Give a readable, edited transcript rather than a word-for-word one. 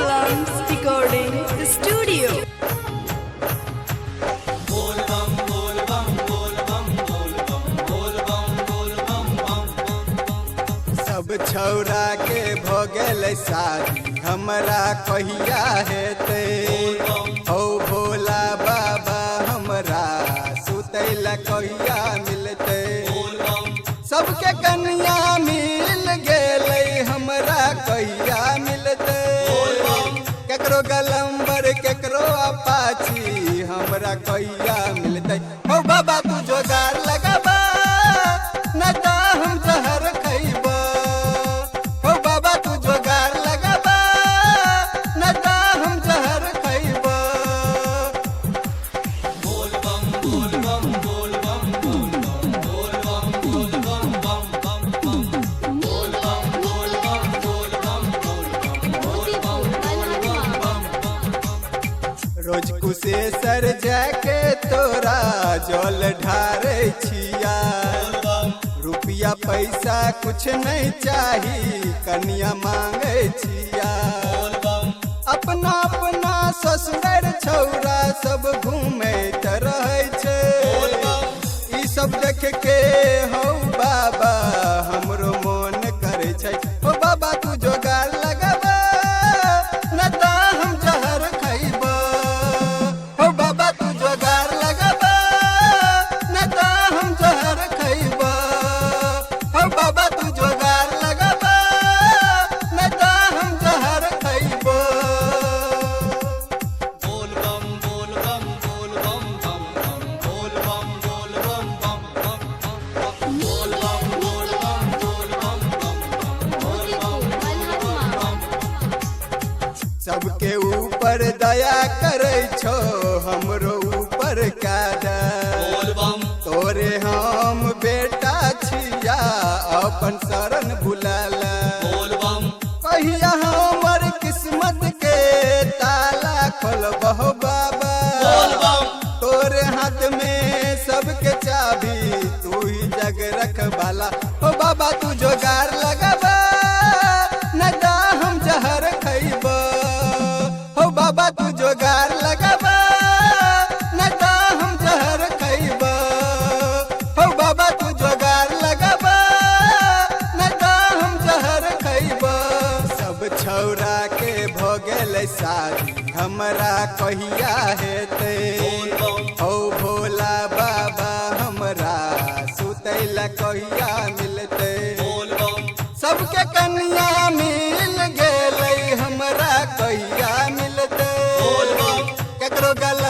Films Recording Studio. सब छौरा के भ गेलै शादी, हमरा कहिया हेतै? हौ भोला बाबा, हमरा सुतैला कहिया मिलतै? सबके कन्या मिल गेलै, हमरा कहिया मिलतै? केकरो गलम्बर, केकरो अपाची, हमरा कहिया मिलतै? हौ बाबा, तू जोगार लगाबा, न त हम जहर खैबा। हो बाबा, तू जोगार लगाबा, न त हम जहर खैबा। रोज कुशेश्वर जाके तोरा जल ढारे छिया, रुपया पैसा कुछ नहीं चाही, कन्या मांगे छिया। अपना अपना ससुर छौरा सब घूमैत रहै छै, ई सब देख के हौ बाबा, हमरो मोन करै छै। हो बाबा, तू जोगार लगाबा, न त हम जहर खैबा। हो बाबा, तू जोगार लगाबा, न त हम जहर खैबा। हो बाबा, तू जोगार लगाबा, न त हम जहर खैबा। सबके ऊपर दया करै छो, हमरो ऊपर कादा। तोरे हम बेटा छिया, अपन शरण बुलाला। कहिया हमर किस्मत के ताला खोलबहो बाबा? तोरे हाथ में सबके चाबी, तू ही जग रखवाला। हो बाबा, तू जोगार लगाबा, न त हम जहर खैबा। हो बाबा, तू जोगार लगाबा, न त हम जहर खैबा। हो बाबा, तू जोगार लगाबा, न त हम जहर खैबा। सब छौरा के भ गेलै शादी, हमरा कहिया हेतै? हौ भोला बाबा, हमरा सुतैला कहिया मिलतै? सबके कन्या मिल गेलै, हमरा कहिया मिलतै? केकरो गल